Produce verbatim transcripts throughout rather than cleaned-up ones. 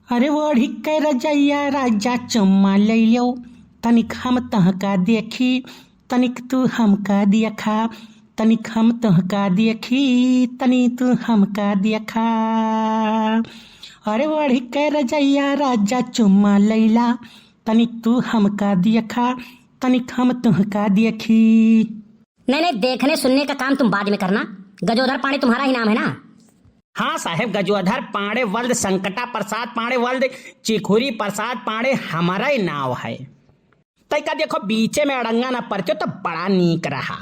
अरे ओढ़ी के रजैया राजा चुम्मा ले लो, तनिक हम तहका देखी, तनिक तू हमका देखा, तनिक हम तहका देखी, तनी तू हमका देखा। अरे ओढ़ी के रजैया राजा चुम्मा लैला, तनिक तू हमका देखा, तनिक हम तुहका देखी। नहीं, नहीं, देखने सुनने का काम तुम बाद में करना। गजोधर पांडे तुम्हारा ही नाम है ना? हाँ साहेब, गजोधर पांडे वल्द संकटा प्रसाद पांडे वल्द चिखुरी प्रसाद पांडे हमारा ही नाव है। तैका देखो, बीचे में अड़ंगा ना परत्यो तो बड़ा नीक रहा।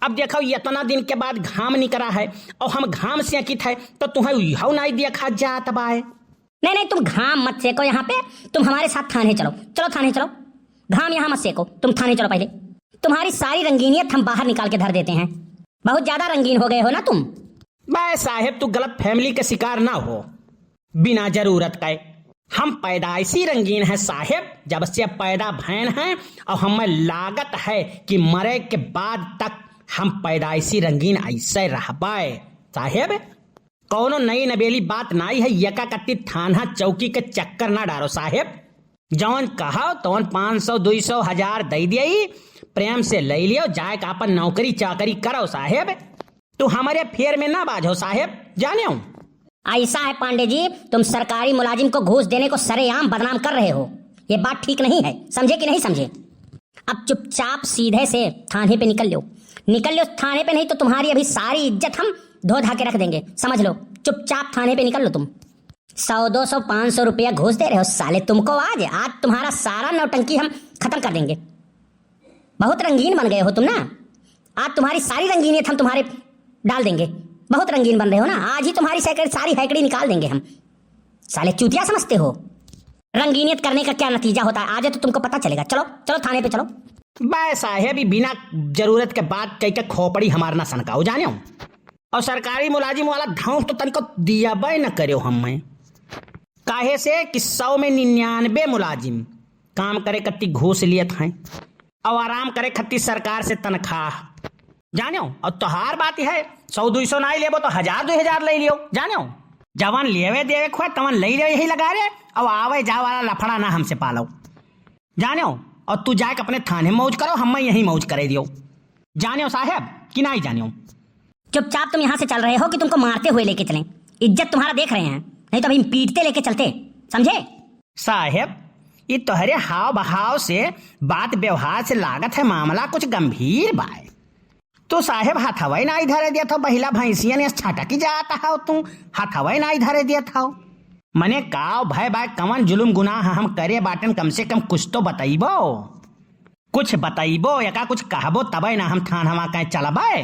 अब देखो, इतना दिन के बाद घाम निकरा है और हम घाम सेकित है, तो तुम्हें इहौ नाई देखा जात बाय। नहीं, नहीं, तुम घाम मत सेको यहाँ पे, तुम हमारे साथ थाने चलो, चलो थाने चलो। घाम यहाँ मत सेको, तुम थाने चलो पहले। तुम्हारी सारी रंगीनियत हम बाहर निकाल के धर देते हैं, बहुत ज्यादा रंगीन हो गए हो ना तुम। बे साहेब, तू गलत फहमी के शिकार ना हो। बिना जरूरत के हम पैदाइशी रंगीन हैं साहेब, जब से पैदा भयन हैं, और हमें लागत है कि मरे के बाद तक हम पैदाइशी रंगीन ऐसे रहबे साहेब। कौनो नई नबेली बात नाई है, यका कत्ती थाना चौकी के चक्कर ना डारो साहेब। जौन कहो तौन पाँच सौ, दुई सौ, हजार दे दिए, प्रेम से ले लियो, जाए का अपन नौकरी चाकरी करो साहेब। तू हमारे फेर में ना बाझो साहेब, जाने हो। ऐसा है पांडे जी, तुम सरकारी मुलाजिम को घूस देने को सरेआम बदनाम कर रहे हो, ये बात ठीक नहीं है, समझे कि नहीं समझे? अब चुपचाप सीधे से थाने पे निकल लो, निकल लो थाने पे, नहीं तो तुम्हारी अभी सारी इज्जत हम धो धा के रख देंगे, समझ लो। चुपचाप थाने पे निकल लो तुम। सौ, दो सौ, पाँच सौ रुपया घूस दे रहे हो साले तुमको, आज, आज तुम्हारा सारा नौटंकी हम खत्म कर देंगे। बहुत रंगीन बन गए हो तुम ना, आज तुम्हारी सारी रंगीनियत हम तुम्हारे डाल देंगे। बहुत रंगीन बन रहे हो ना, आज ही तुम्हारी साइकिल, सारी हैकड़ी निकाल देंगे हम। साले चूतिया समझते हो? रंगीनियत करने का क्या नतीजा होता है, आज तो तुमको पता चलेगा। चलो, चलो थाने पे चलो। बे साहेब, ई बिना जरूरत के बात कह के खोपड़ी हमार ना सनकाओ, जाने हो? और सरकारी मुलाजिम वाला धौंस तो तनिको दिया बे न करो हम में। काहे से कि सौ में निन्यानबे मुलाजिम काम करे कत्ती घूस लियत हैं और आराम करे खत्ती सरकार से तनख्वाह। जाने हो? और तोहार बात है, सौ दुई सौ नाई लेबो तो हजार दुई हजार ले लियो। जाने हो? जवन लेवे देवे खोए तवन ले लियो, यही लगा रे, और आवे जाए वाला लफड़ा ना हमसे पालो। जाने हो? और तू जाके अपने थाने मौज करो, हम यही मौज करे दियो। जाने हो साहेब कि नाई जाने हो? चुपचाप तुम यहाँ से चल रहे हो कि तुमको मारते हुए लेके चलें? इज्जत तुम्हारा देख रहे हैं, नहीं तो अभी पीटते लेके चलते, समझे? साहेब, ई तोहरे हाव भाव से, बात व्यवहार से लागत है मामला कुछ गंभीर बाय। तू साहेब हथवै नाई धरे देत हो, बहिला भैंसियन यस छटकी जात हो तू, हथवै नाई धरे देत हो। मने काव भय बाय, कवन जुलुम गुनाह हम करे बाटन, कम से कम कुछ तो बतइबो। कुछ बतइबो, एका कुछ कहबो, तबे ना हम थानवा कहे चलबे।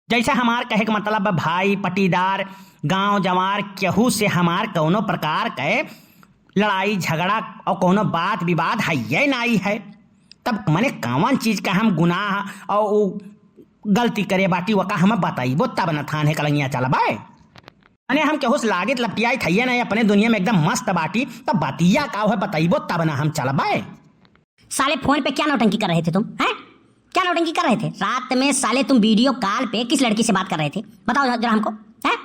जैसे हमार कहे के मतलब बा, भाई, पटीदार, गांव जवार, केहू से हमार कौनो प्रकार के लड़ाई झगड़ा और कौनो बात विवाद हइये नाई है। तब मने कौन चीज का हम गुनाह और उ गलती करे बाटी, वका हम बतइबो तब न थाने कलंगिया चलबे। मने हम केहू से लागित लपटियाई थइये नाई, अपने दुनिया में एकदम मस्त बाटी, तब बतिया का है बतइबो तब न हम चलबे। साले फोन पे क्या नौटंकी कर रहे थे तुम, हैं? क्या नौटंकी कर रहे थे? रात में साले तुम वीडियो कॉल पे किस लड़की से बात कर रहे थे? बताओ जरा हमको, हैं?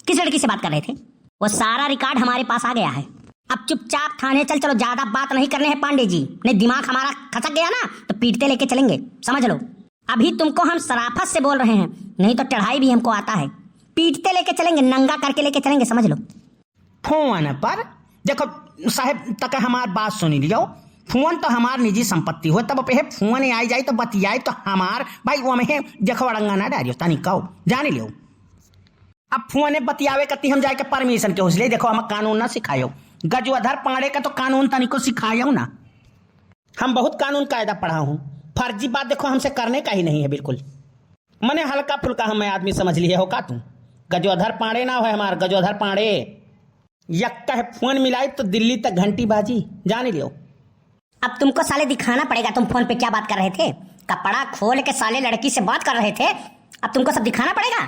किस लड़की से बात कर रहे थे? वो सारा रिकॉर्ड हमारे पास आ गया है। अब चुपचाप थाने चल चलो, ज्यादा बात नहीं करने हैं पांडे जी, नहीं दिमाग हमारा खसक गया ना तो पीटते लेके चलेंगे, समझ लो। अभी तुमको हम सराफत से बोल रहे हैं, नहीं तो चढ़ाई भी हमको आता है, पीटते लेके चलेंगे, नंगा करके लेके चलेंगे, समझ लो। फोन पर देखो साहेब, तक हमार बात सुनी लियो। फोन तो हमार निजी संपत्ति हो, तब पे फोन आई जाई तो बतियाई तो हमार भाई, वो में देखो अड़ंगा ना डालियो, तनी कहो, जानी लियो। अब फोने बतियावे कती हम जाके परमिशन के हौसले, देखो हम कानून ना सिखायो, गजोधर पांडे का तो कानून तनिको सिखायो ना। हम बहुत कानून कायदा पढ़ा हूँ, फर्जी बात देखो हमसे करने का ही नहीं है बिल्कुल। मने हल्का फुल्का हमें आदमी समझ लिए हो का तू? गजोधर पांडे ना हो हमार, गजोधर पांडे। यक्का है फोन मिलाई तो दिल्ली तक घंटी बाजी, जान लियो। अब तुमको साले दिखाना पड़ेगा तुम फोन पे क्या बात कर रहे थे। कपड़ा खोल के साले लड़की से बात कर रहे थे, अब तुमको सब दिखाना पड़ेगा।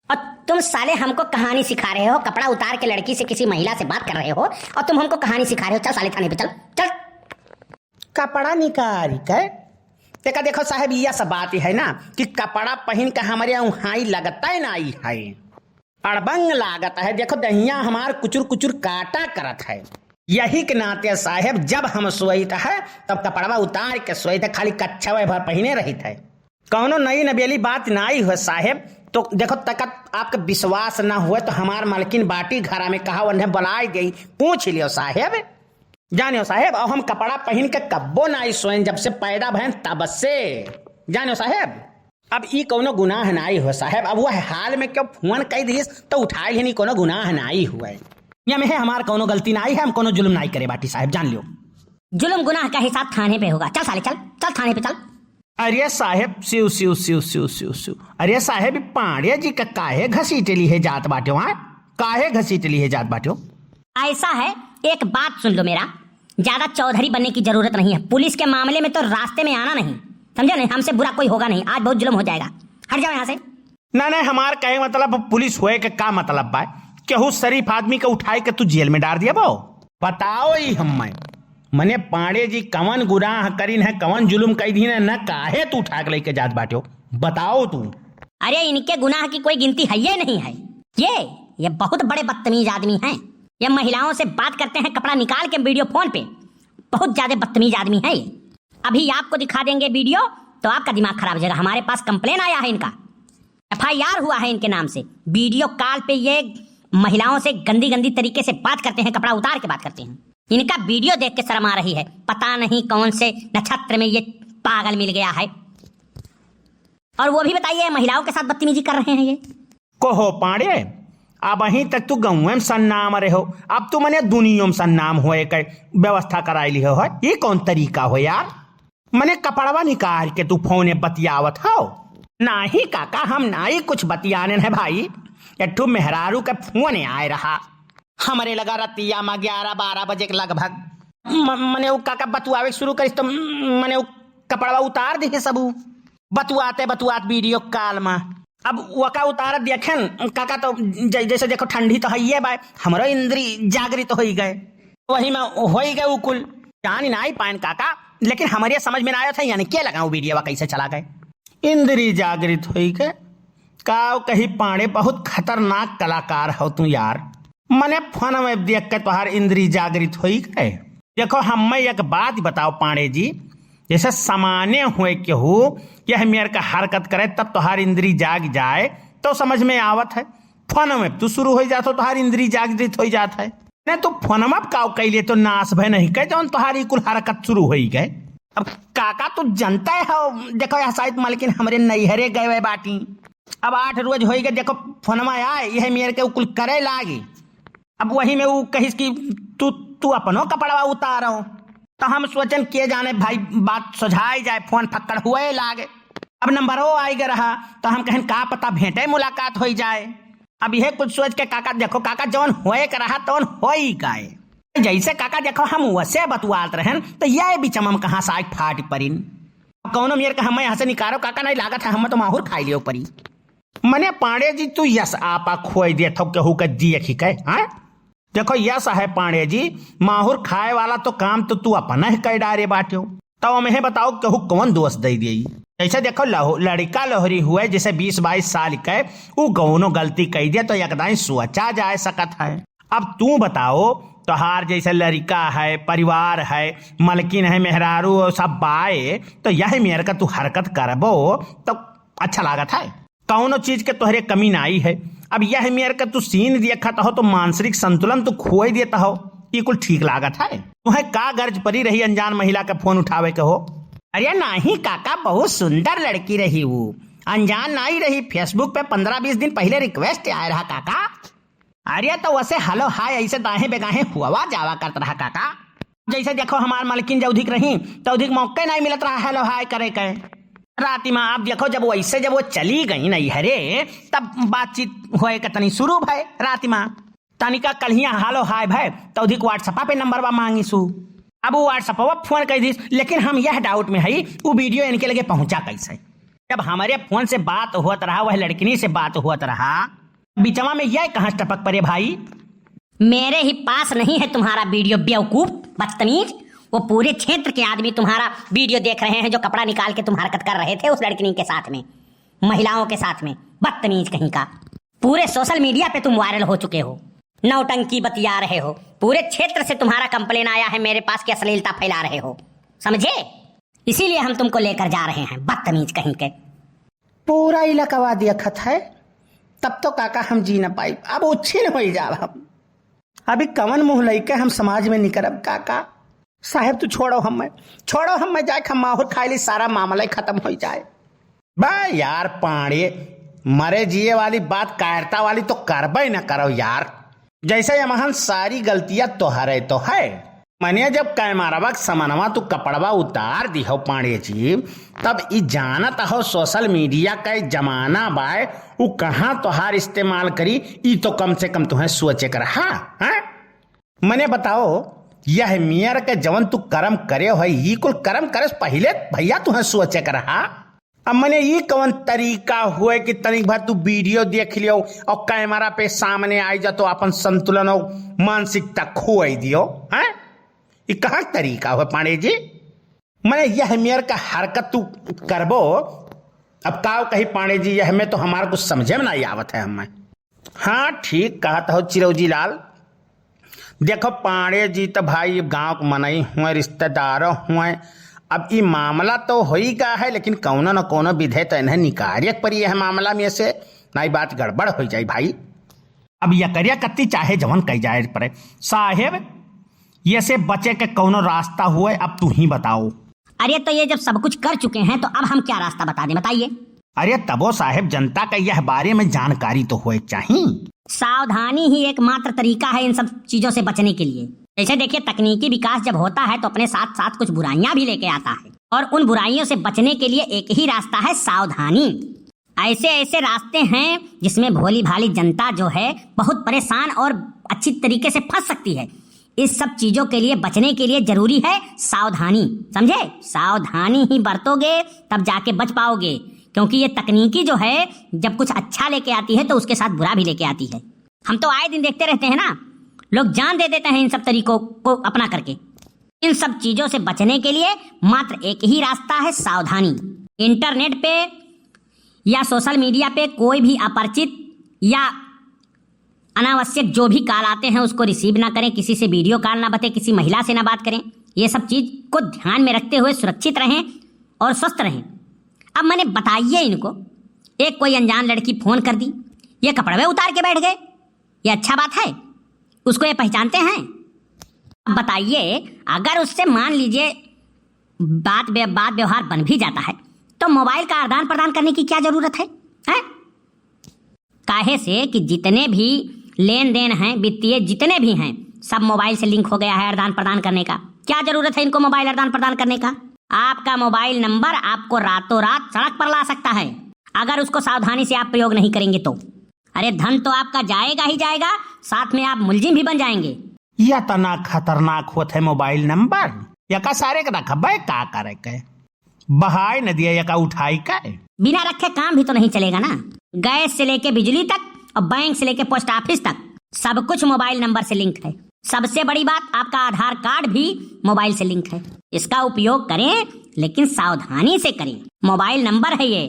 और तुम साले हमको कहानी सिखा रहे हो, कपड़ा उतार के लड़की से किसी महिला से बात कर रहे हो और तुम हमको कहानी सिखा रहे हो। चल साले थाने पे चल, चल। कपड़ा निकाल के तेका देखो साहेब, यह सब बात है ना कि कपड़ा पहन के हमारे उहाई लगता है ना आई है, अड़बंग लागत है। देखो दहिया हमार कुचुर कुचुर काटा करत है। यही के नाते साहेब, जब हम सोइत है, तब कपड़वा उतार के सोइत है, खाली कच्छवे भर पहिने रहित है। कौनो नई नबेली बात नाई हो साहेब। तो देखो, तकत आपके विश्वास ना हुए तो हमार मलकिन बाटी घरा में, कहा उन्हें बुलाए देई, पूछ लियो साहेब। जानियो साहेब, अब हम कपड़ा पहिन के कब्बो नाई सोएन, जब से पैदा भएन तब से। जानियो साहेब, अब ई कौनो गुनाह नाई हो साहेब। अब वह हाल में क्यों फोन कई दिस तो उठाए लेनी, कौनो गुनाह नाई हुए। या में है हमार कौनो गलती नाई है, हम कौनो जुल्म नाई करे बाटी साहेब, जान लियो। जुल्म गुनाह का हिसाब थाने पे होगा। चल साले, चल, चल थाने पे चल। अरे साहेब, सिउ, सिउ, सिउ, सिउ, सिउ, सिउ। अरे साहेब, ई पांड़े जी का काहे घसीट लिहे जात बाट्यो, हाँ? काहे घसीट लिहे जात बाट्यो? ऐसा है, एक बात सुन लो मेरा, ज्यादा चौधरी बनने की जरूरत नहीं है। पुलिस के मामले में तो रास्ते में आना नहीं, समझे नहीं? हमसे बुरा कोई होगा नहीं, आज बहुत जुल्म हो जाएगा। हट जाओ यहाँ से। ना, ना, हमार कहे मतलब पुलिस होए के का मतलब बा? केहू शरीफ आदमी के उठाए के तू जेल में डार दिया बो? बताओ ई हम्मे, मने पांड़े जी कवन गुनाह करिन है, कवन जुल्म कई दीन है, न काहे तू उठा के लेके जात बाट्यो? बताओ तू। अरे इनके गुनाह की कोई गिनती है ये नहीं है। ये, ये बहुत बड़े बदतमीज आदमी हैं। ये महिलाओं से बात करते हैं कपड़ा निकाल के वीडियो फोन पे। बहुत ज्यादा बदतमीज आदमी है ये। अभी आपको दिखा देंगे वीडियो तो आपका दिमाग खराब हो जाएगा। हमारे पास कंप्लेन आया है इनका, एफआईआर हुआ है इनके नाम से। वीडियो कॉल पे ये महिलाओं से गंदी गंदी तरीके से बात करते हैं, कपड़ा उतार के बात करते हैं। इनका वीडियो देख के शर्म आ रही है। पता नहीं कौन से नक्षत्र में ये पागल मिल गया है। और वो भी बताइए, महिलाओं के साथ बदतमीजी कर रहे हैं ये। कहो पांड़े, अबहीं तक तू गौवे में सन्नाम रहे हो, अब तू मने दुनियो में सन्नाम होए के व्यवस्था कराई लिहे हो। ये कौन तरीका हो यार? मने कपड़वा निकाल के तू फोने बतियावत हो? नाही काका, हम नाही कुछ बतियाने है भाई। एक ठो मेहरारू के फोन आए रहा हमरे लगा रतिया में ग्यारह बारह बजे के लगभग। म-, मने उ काका बतुआवे शुरू करिस तो म-, मने उ कपड़वा उतार दिहे सबू। बतुआते बतुआत वीडियो कॉल में। अब वका उतार देखेन काका तो जै-, जैसे देखो ठंडी तो हइये बा, हमरो इंद्री जागृत होई गए। वही में होई गए उ कुल। जानी नाई पाएन काका, लेकिन हमरे समझ में ना आया था, यानी के लगा उ वीडियो कैसे चला गए। इंद्री जागृत होई गए। का कही पांड़े, बहुत खतरनाक कलाकार हो तू यार। मने फोन में देख के तोहार इंद्री जागृत होई गए। देखो, हम्मे एक बात बताओ पांड़े जी, जैसे समाने हुए केहू यह मेर का हरकत करे तब तोहार इंद्री जाग जाए तो समझ में आवत है। फोन में तू शुरू हो जात हो, तोहार इंद्री जागृत हो जात है। ने तू फोन में काव कैले तो नाश भय नहीं कहे जौन तोहार ई कुल हरकत शुरू हो गए। अब काका तू जनता है हो, देखो यह शायद मलकिन हमरे नैहरे गए हुए बाटी। अब आठ रोज होई गए, देखो फोनमा आए, यह मेर के उ कुल करे लागी। अब वही में उ कहिस कि तू, तू अपनो कपड़वा उतारो। तो हम सोचन के जाने भाई बात सुझाई जाए, फोन फक्कड़ हुए लागे। अब नंबरो आई गए रहा, तो हम कहन का पता भेंटे मुलाकात होई जाए। अब यह कुछ सोच के काका देखो, काका जौन होए के रहा तौन होई गए। जैसे काका देखो हम वैसे बतुआत रहन, तो यह बीच में हम कहाँ से आए फाट परिन। कौनो मेर का हमें यहाँ से निकारो काका, नहीं लागत है हमें तो माहुर खाई लियो परी। मने पांड़े जी तू यस आपा खोई देत हो केहू के दिए खी के, हाँ? देखो यस है पांड़े जी, माहुर खाए वाला तो काम तो तू अपन ही कर डारे बाट्यो। तो हमें बताओ केहू कौन दोष दे दिए? जैसे देखो लहो-, लड़का लहरी हुए जैसे बीस बाईस साल के, उ कौनो गलती कह दिया तो एकदम सोचा जाए सकत है। अब तू बताओ, तोहार जैसे लड़का है, परिवार है, मलकिन है, मेहरारू और सब बाए, तो यह मेर का तू हरकत करबो तो अच्छा लागत है? कौनो चीज के तोहरे कमी नाई है। अब यह मेर का तू सीन देखत हो तो मानसिक संतुलन तू खोए देत हो, ये कुल ठीक लागत है? तुम्हें का गर्ज परी रही अनजान महिला का फोन उठावे के हो? अरे नाही काका, बहुत सुंदर लड़की रही वो, अनजान नाई रही। Facebook पे पन्द्रह बीस दिन पहले रिक्वेस्ट आए रहा काका। अरे तो वैसे हेलो हाय ऐसे दाहे बेगाहे हुआ जावा करत रहा काका। जैसे देखो हमार मलकिन जौधिक रही, तौधिक मौके नाई मिलत रहा हेलो हाय करे के। राति में आप देखो जब वैसे जब वो चली गई नैहरे, तब बातचीत होए के तनी शुरू भय राति में। तनिका कल्हिया हेलो हाय भय, तौधिक WhatsApp पे नंबरवा मांगी सु। अब वो WhatsApp पर फोन कर दिस, लेकिन हम यह डाउट में हई, वो वीडियो इनके लगे पहुंचा कैसे? जब हमारे फोन से बात होत रहा, वह लड़किनी से बात होत रहा, बिचवा में यह कहाँ से टपक पड़े भाई? मेरे ही पास नहीं है तुम्हारा वीडियो, बेवकूफ, बदतमीज। वो पूरे क्षेत्र के आदमी तुम्हारा वीडियो देख रहे हैं, जो कपड़ा निकाल के तुम हरकत कर रहे थे उस लड़किनी के साथ में, महिलाओं के साथ में, बदतमीज कहीं का। पूरे सोशल मीडिया पे तुम वायरल हो चुके हो। नौटंकी बतिया रहे हो। पूरे क्षेत्र से तुम्हारा complain आया है मेरे पास कि अश्लीलता फैला रहे हो, समझे? इसीलिए हम तुमको लेकर जा रहे हैं, बदतमीज कहीं के। पूरा इलाकावा देखत है, तब तो काका हम जी न पाई, अब उच्छिन होई जाब हम। अभी कवन मुँह लइके हम समाज में निकरब काका? साहेब तू छोड़ो हमें, छोड़ो हमें, जाए हम माहुर खाए ली, सारा मामला ही खतम होई जाए। बा यार पांड़े, मरे जिए वाली बात कायरता वाली तो करबे न करो यार। जैसे यमहन सारी गलतियां तोहरे तो है। मने जब कैमरवा के समनवा तू कपड़वा उतार दिहो पांड़े जी, तब ई जानत हो social media का जमाना बाय, उ कहाँ तोहार इस्तेमाल करी, ई तो कम से कम तुहें सोचे के रहा, हैं? मने बताओ, यह मेर के जवन तू करम करे हो, ई कुल करम करे से पहिले भैया तुहें सोचे के रहा। अब मने ई कवन तरीका हुए कि तनिक भर तू video देख लियो और कैमरा पे सामने आई जा तो अपन संतुलन और मानसिकता खोई दियो, हैं? ई कहाँ के तरीका हुए पांड़े जी? मने यह मेर का हरकत तू करबो, अब काव कही पांड़े जी, यह में तो हमार कुछ समझे में नहीं आवत है हमें। हाँ, ठीक कहत हो चिरौजी लाल। देखो पांड़े जी तो भाई गांव के मनई हुए, रिश्तेदारों हुए। अब ई मामला तो होई गा है, लेकिन कौनो न कौनो विधे तो इन्हें निकारे के पड़ी यह मामला में से, नहीं बात गड़बड़ हो जाई भाई। अब यकरिया कत्ती चाहे जवन कही जाए पड़े। साहेब, ये से बचे के कौनो रास्ता हुए, अब तू ही बताओ। अरे तो ये जब सब कुछ कर चुके हैं तो अब हम क्या रास्ता बता दें, बताइए? अरे तबो साहेब, जनता का यह बारे में जानकारी तो होए चाहिए। सावधानी ही एकमात्र तरीका है इन सब चीजों से बचने के लिए। जैसे देखिए, तकनीकी विकास जब होता है तो अपने साथ साथ कुछ बुराइयां भी लेके आता है, और उन बुराइयों से बचने के लिए एक ही रास्ता है, सावधानी। ऐसे ऐसे रास्ते हैं जिसमें भोली भाली जनता जो है बहुत परेशान और अच्छी तरीके से फंस सकती है। इस सब चीजों के लिए बचने के लिए जरूरी है सावधानी, समझे? सावधानी ही बरतोगे तब जाके बच पाओगे, क्योंकि ये तकनीकी जो है जब कुछ अच्छा लेके आती है तो उसके साथ बुरा भी लेके आती है। हम तो आए दिन देखते रहते हैं ना, लोग जान दे देते हैं इन सब तरीकों को अपना करके। इन सब चीजों से बचने के लिए मात्र एक ही रास्ता है, सावधानी। Internet पे या social media पे कोई भी अपरिचित या अनावश्यक जो भी call आते हैं उसको receive ना करें, किसी से video call ना बते, किसी महिला से ना बात करें। ये सब चीज को ध्यान में रखते हुए सुरक्षित रहें और स्वस्थ रहें। अब मने बताइए इनको, एक कोई अनजान लड़की phone कर दी, ये कपड़वे उतार के बैठ गए, ये अच्छा बात है? उसको ये पहचानते हैं? अब बताइए, अगर उससे मान लीजिए बात व्य-, बात व्यवहार बन भी जाता है, तो mobile का आदान प्रदान करने की क्या जरूरत है, हैं? काहे से कि जितने भी लेन देन हैं, वित्तीय जितने भी हैं, सब mobile से link हो गया है आदान प्रदान करने का। क्या जरूरत है इनको mobile आदान प्रदान करने का? आपका mobile number आपको रातों रात सड़क पर ला सकता है, अगर उसको सावधानी से आप प्रयोग नहीं करेंगे तो। अरे, धन तो आपका जाएगा ही जाएगा, साथ में आप मुलजिम भी बन जाएंगे। यह तना खतरनाक होत है mobile number। यका सारे के रखबे का करे के? बहाय न दिया यका उठाई के। बिना रखे काम भी तो नहीं चलेगा ना। गैस से लेके बिजली तक और बैंक से लेके post office तक सब कुछ mobile number से link है। सबसे बड़ी बात, आपका आधार card भी mobile से link है। इसका उपयोग करें, लेकिन सावधानी से करें। Mobile number है ये,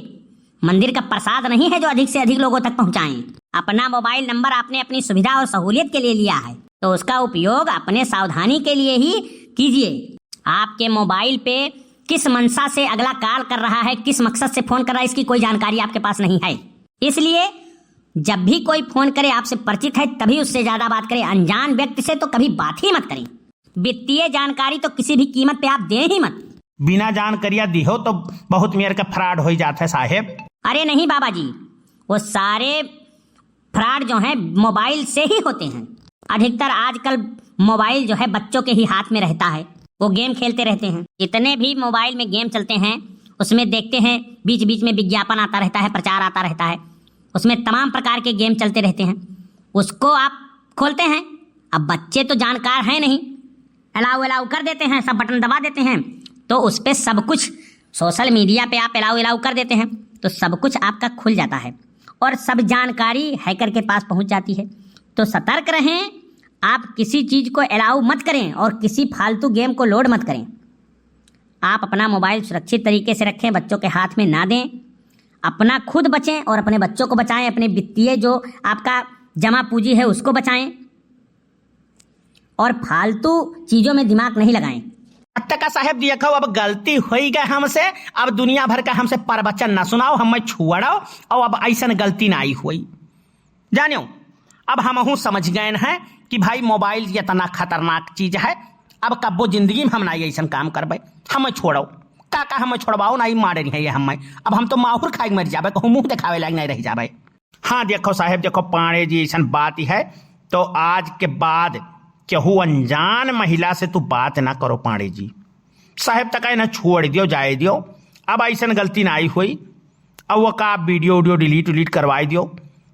मंदिर का प्रसाद नहीं है जो अधिक से अधिक लोगों तक पहुंचाएं। अपना mobile number आपने अपनी सुविधा और सहूलियत के लिए लिया है, तो उसका उपयोग अपने सावधानी के लिए ही कीजिए। आपके mobile पे किस मंशा से अगला call कर रहा है, किस मकसद से phone कर रहा है, इसकी कोई जानकारी आपके पास नहीं है। इसलिए जब भी कोई phone करे, आपसे परिचित है, तभी उससे ज्यादा बात करें। अनजान व्यक्ति से तो कभी बात ही मत करें। वित्तीय जानकारी तो किसी भी कीमत पे आप दें ही मत। बिना जानकारिया दिहो तो बहुत मेर के fraud होई जात है साहेब। अरे नहीं बाबा जी, वो सारे fraud जो हैं mobile से ही होते हैं। अधिकतर आजकल mobile जो है बच्चों के ही हाथ में रहता है, वो game खेलते रहते हैं। जितने भी mobile में game चलते हैं उसमें देखते हैं बीच बीच में विज्ञापन आता रहता है, प्रचार आता रहता है, उसमें तमाम प्रकार के game चलते रहते हैं। उसको आप खोलते हैं, अब बच्चे तो जानकार हैं नहीं, allow allow कर देते हैं, सब button दबा देते हैं, तो उस पे सब कुछ, social media पे आप allow allow कर देते हैं तो सब कुछ आपका खुल जाता है और सब जानकारी hacker के पास पहुंच जाती है। तो सतर्क रहें, आप किसी चीज को allow मत करें और किसी फालतू game को load मत करें। आप अपना mobile सुरक्षित तरीके से रखें, बच्चों के हाथ में ना दें, अपना खुद बचें और अपने बच्चों को बचाएं, अपने वित्तीय जो आपका जमा पूंजी है उसको बचाएं। और फालतू चीजों में दिमाग नहीं लगाएं। तका साहेब देखो, अब गलती होई गए हमसे, अब दुनिया भर का हमसे प्रवचन ना सुनाओ, हमें छोड़ो, और अब ऐसन गलती ना आई होई। जानियो, अब हमहू समझ गए हैं कि भाई मोबाइल इतना खतरनाक चीज है, अब कब्बो जिंदगी में हम ना ऐसन काम करबे, हमें छोड़ो। का का हमें छोड़वाओ ना, ई मारे नहीं है ये हमें, अब हम तो माहुर खाए के मर जाबे, कहूँ मुंह दिखावे लायक नहीं रह जाबे। हाँ देखो साहेब, देखो पांड़े जी, ऐसन बात ही है, तो आज के बाद केहू अनजान महिला से तू बात ना करो पांड़े जी। साहेब तका इन्हें छोड़ दियो, जाए दियो, अब ऐसन गलती ना आई होई। अब वो का वीडियो उडियो डिलीट उलीट करवाई दियो।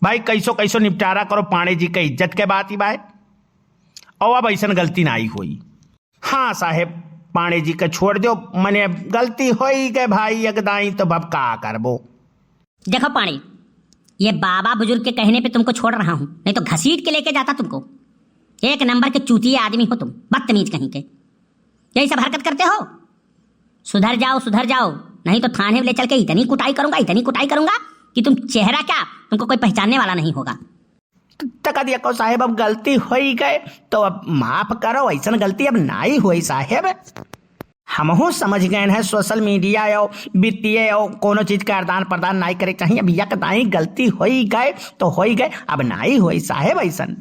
भाई कैसो कैसो निपटारा करो, पांड़े जी के इज्जत के बात ही बाय। और अब ऐसन गलती ना आई होई। हाँ साहेब, पांड़े जी के छोड़ दियो, मने गलती होई गए भाई, एक दाई तो अब का करबो। देखो पांड़े, ये बाबा बुजुर्ग के कहने पे तुमको छोड़ रहा हूँ, नहीं तो घसीट के लेके जाता तुमको। एक नंबर के चूतिए आदमी हो तुम, बदतमीज कहीं के, यही सब हरकत करते हो। सुधर जाओ, सुधर जाओ, नहीं तो थाने ले चल के इतनी कुटाई करूंगा, इतनी कुटाई करूंगा कि तुम चेहरा क्या, तुमको कोई पहचानने वाला नहीं होगा। तका देखो साहेब, अब गलती होई गए तो अब माफ करो, ऐसन गलती अब नाई होई साहेब। हमहू समझ गए हैं सोशल मीडिया और वित्तीय और कोनो चीज का आदान प्रदान नाई करे चाहिए। अब एक दाई गलती होई गए तो होई गए, अब नाई होई साहेब ऐसन।